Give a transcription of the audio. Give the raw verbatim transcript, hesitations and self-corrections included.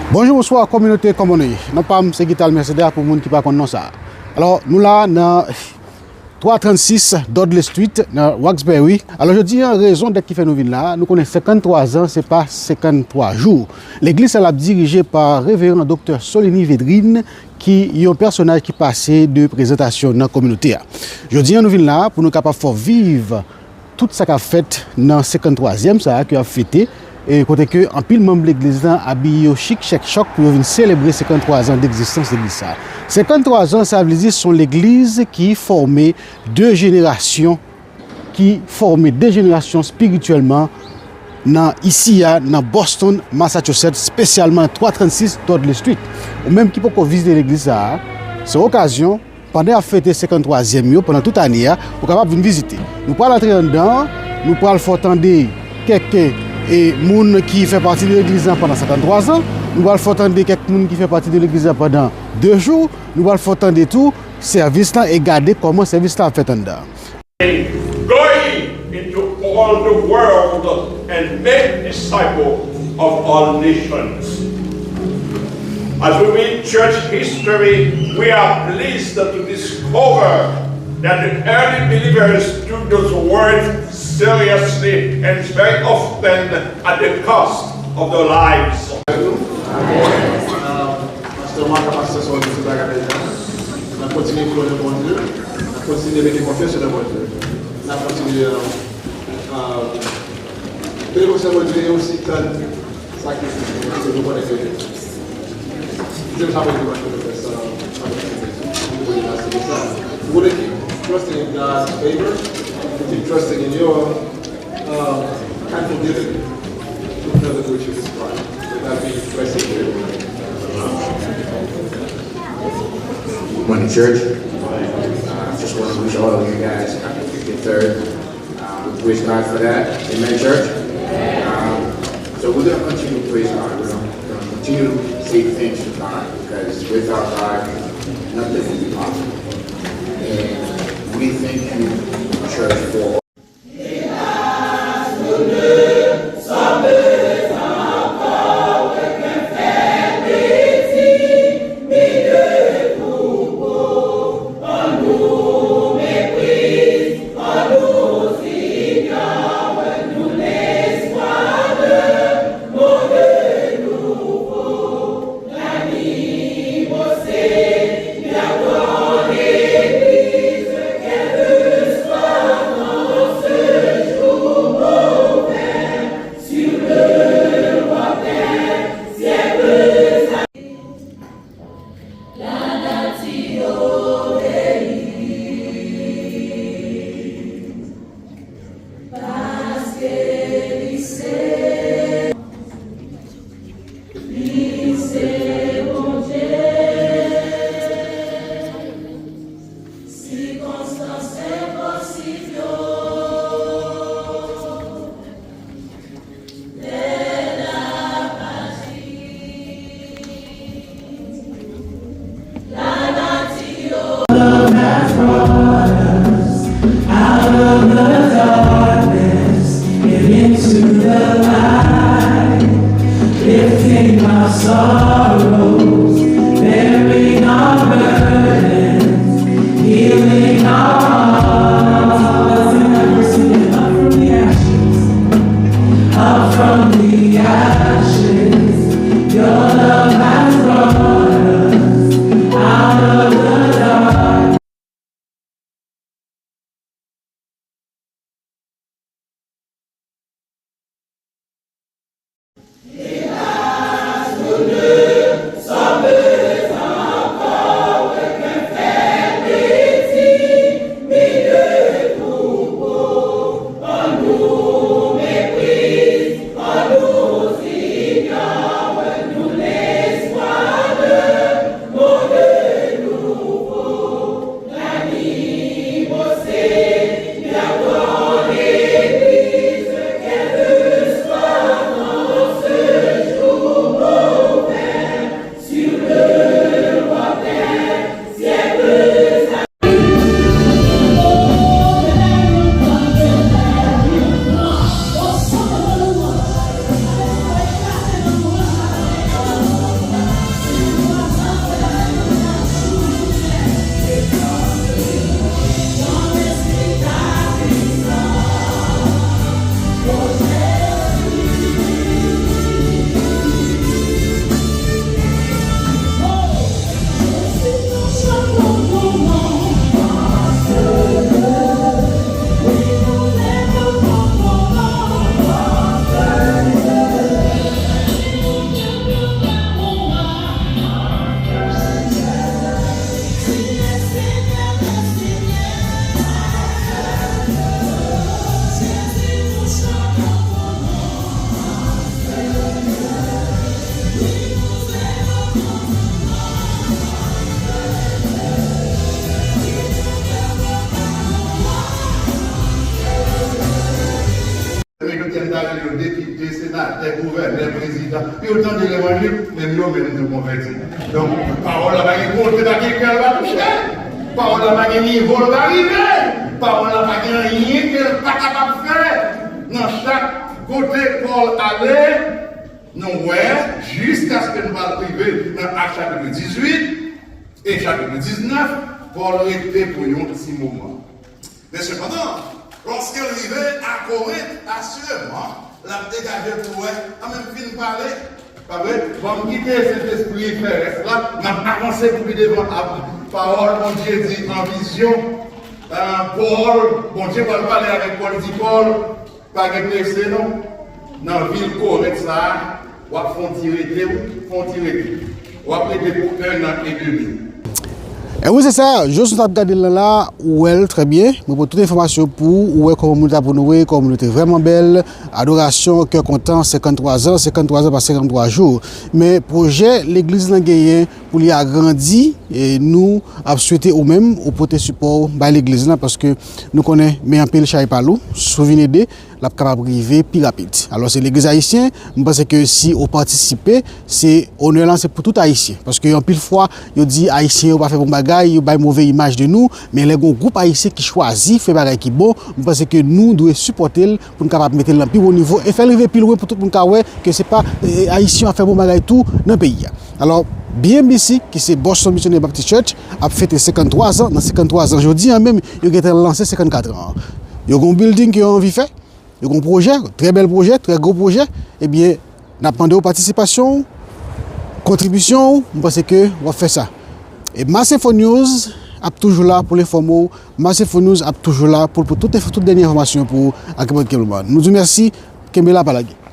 Bonjou, bonswa, kominote, kòman nou ye? Non pa m, se Guital Mercedes pou moun ki pa konn non sa. Alò, nou la nan twa trannsis Dudley Street, nan Roxbury. Alò, jodi a, rezon dèt ki fè nou vin la, nou konnen senkanntwa zan, se pa senkanntwa jou. Legliz sa l ap dirije pa Reveran Doktè Soliny Védrine, ki yon pèsonaj ki pase de prezantasyon nan kominote a. Jodi a, nou vin la pou nou kapab fè w viv tout sa k ap fèt nan senkanntwazyèm sa a ke y ap fete, e kote ke anpil manm legliz la abiye yo chik chèk chòk pou yo vin selebre senkanntwa zan degzistans legliz sa a. Senkanntwa zan, sa vle di se yon legliz ki fòme de jenerasyon, ki fòme de jenerasyon espirityèlman nan isi a, nan Boston, Massachusetts, espesyalman twa trannsis Dudley Street. Ou menm ki poko vizite legliz sa a, se okazyon pandan y ap fete senkanntwazyèm yo, pandan tout ane a, ou kapab vin vizite. Nou pral antre anndan, nou pral fè w tande kèk, e, moun ki fè pati de legliz la pandan senkanntwa zan, nou pral fè w tande kèk moun ki fè pati de legliz la pandan de jou, nou pral fè w tande tou sèvis la e gade kòman sèvis la ap fèt anndan. Going into all the world and make disciples of all nations. As we read church history, we are pleased to discover that the early believers took those words seriously and very often at the cost of their lives. Pastè Marc, pastè Saul, se bagay la. N ap kontinye kwè nan Bondye. N ap kontinye mete konfyans nan Bondye. N ap kontinye, euh, euh, mete konfyans nan Bondye e osi tann sa ki se nou konnen ke Dieu nous a donné le sa, sa, sa, sa. Vous voulez keep trusting in God's favor, keep trusting in your, um, and forgiving because of which you despise. May God be blessed to you. Morning, church. Uh, just want to wish all of you guys happy fifty-third. Um, praise God for that. Amen, church. Um, so we're gonna continue to praise God. We're gonna, gonna continue to say thanks to God because without God, nothing will be possible. And we thank you, church, for Gouvènè, prezidan, yo tande levanjil, menm yo menm tou konvèti. Donk, pawòl la pa gen kote, pa gen kè, l pa touche. Pawòl la pa gen nivo, l pa rive. Pawòl la pa gen anyen ke l pa kapab fè. Nan chak kote Pòl ale, nou wè, jiskaske nou pral rive nan Ak chapit dizuit e chapit diznèf, Pòl rete pou yon ti moman. Men sepandan, lòske l rive a Korent, asireman, l ap degaje l pou wè, an menm fin pale. Pa vre? Ban m kite Sentespri fè rès la, n ap avanse pou pi devan. Ap, pawòl Bondye di an vizyon, eh, Pòl, Bondye pral pale avèk Pòl, li di, Pòl, pa gen prese non. Nan vil Korent sa a, w ap fè yon ti rete, wi, fè yon ti rete. W ap rete pou en an e demi. E wi, se sa, jan w t ap gade l lan la, ou wè l trè byen. Mwen pran tout enfòmasyon pou ou, ou wè kòman moun yo t ap onore, kòman moun yo te vrèman bèl. Adorasyon, kè kontan, senkanntwa zan, senkanntwa zan pa senkanntwa jou. Men pwojè legliz lan genyen pou li agrandi, e nou ap swete ou menm, ou pote sipò w bay legliz lan, paske nou konnen, men anpil chay pa lou, si w vin ede, l ap kapab rive pi rapid. Alò, se legliz ayisyen, m panse ke si ou patisipe, se onè lan se pou tout ayisyen. Paske anpil fwa, yo di ayisyen yo pa fè bon bagay, yo bay move imaj de nou, men lè gon gwoup ayisyen ki chwazi fè bagay ki bon, m panse ke nou dwe sipòte l pou n kapab mete l nan pi wo nivo e fè l rive pi lwen pou tout moun ka wè ke se pa, eh, ayisyen ap fè bon bagay tou nan peyi a. Alò, B M B C, ki se Boston Missionary Baptist Church, ap fete senkanntwa zan. Nan senkanntwa zan jodi a menm, yo gentan lanse senkannkatran an. Yo gon building ke yo anvi fè, yo gon pwojè, trè bèl pwojè, trè gwo pwojè, ebyen, n ap mande w patisipasyon w, kontribisyon w, m panse ke w ap fè sa. E Mass Info News ap toujou la pou l enfòme w, Mass Info News ap toujou la pou l pote tout enfo, tout dènye enfòmasyon pou ou ak nenpòt ki moman. Nou di w mèsi, kenbe la, pa lage.